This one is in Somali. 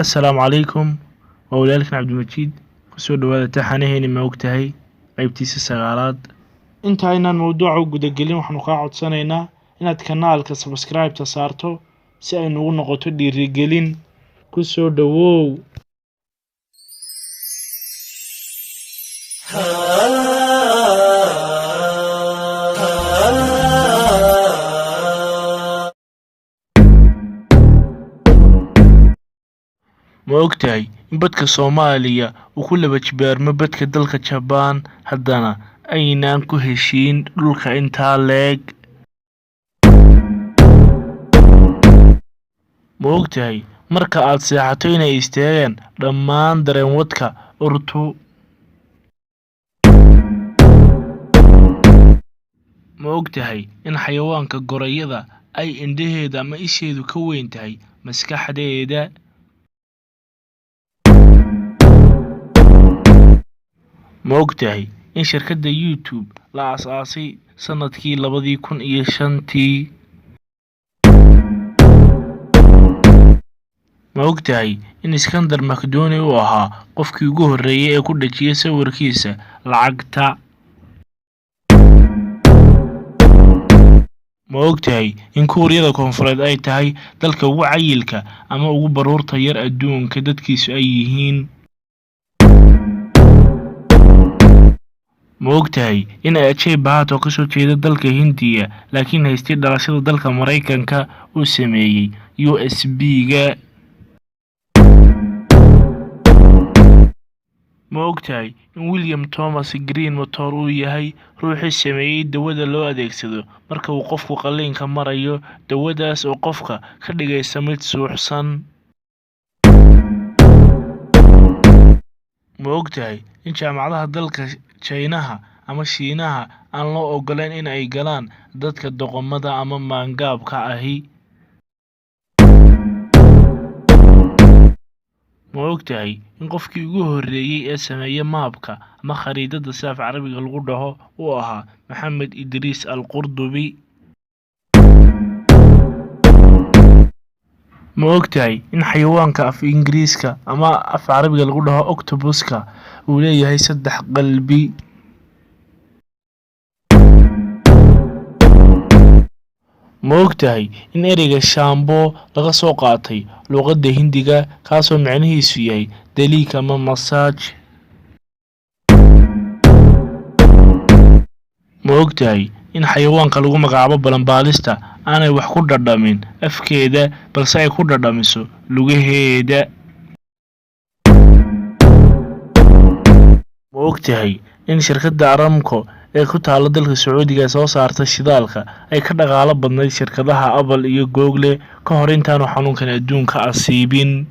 Assalaamu calaykum, waa walaalkan Cabdimajiid. Kusoo dhawaada taxanaheeni Ma Ogtahay, qaybtiisa 9aad. Inta aynaan mowduuca u gudagelin, waxaanu kaa codsanaynaa inaad kanaalka subscribe-ta saarto si ay nugu noqoto dhiirigelin. Kusoo dhawow. Ma ogtahay in badka Soomaaliya uu ku laba jibaarmo badka dalka Jabaan, haddana aynaan ku heshiin dhulka intaa leeg? Ma ogtahay marka aad seexato inay istaagaan dhammaan dareenwadka urtu? Ma ogtahay in xayawaanka gorayada ay indhaheeda ama isheedu ka weyn tahay maskaxdeeda? Ma ogtahay in shirkadda YouTube la aasaasay sanadkii 2005-tii? Ma ogtahay in Iskander Makdooni uu ahaa qofkii ugu horreeyay ee ku dhejiyay sawirkiisa lacagta? Ma ogtahay in Kuuriyada Koonfureed ay tahay dalka ugu cayilka ama ugu baruurta yar adduunka dadkiisu ay yihiin? Ma ogtahay in Ajay Bhatt, oo kasoo jeeda dalka Hindiya laakiin haystay dhalashada dalka Maraykanka, uu sameeyey USB-ga? Ma ogtahay in William Thomas Green Motor uu yahay ruuxii sameeyey dawada loo adeegsado marka uu qofku qalliinka marayo, dawadaas oo qofka ka dhigaysa mid suuxsan? Ma ogtahay in jaamacadaha dalka Jaynaha ama Shiinaha aan loo ogolayn in ay galaan dadka doqomada ama maangaabka ahi? Ma ogtahay in qofkii ugu horreeyay ee sameeya maabka ama khariidada, si af Carabiga lagu dhaho, uu ahaa Maxamed Idriis al Qurdubi? Ma ogtahay in xayawaanka af Ingiriiska ama af Carabiga lagu dhaho octopuska uu leeyahay 3 qalbi? Ma ogtahay in ereyga shampoo laga soo qaatay luqadda Hindiga, kaasoo micnihiisu yahay daliik ama massage? Ma ogtahay in xayawaanka lagu magacaabo balanbaalista aanay wax ku dhadhamin afkeeda, balse ay ku dhadhamiso lugaheeda? Ma ogtahay in shirkadda Aramco ee ku taala dalka Sacuudiga ee soo saarta shidaalka ay ka dhaqaalo badnayd shirkadaha Apple iyo Google ka hor intaanu xanuunkan adduunka asiibin?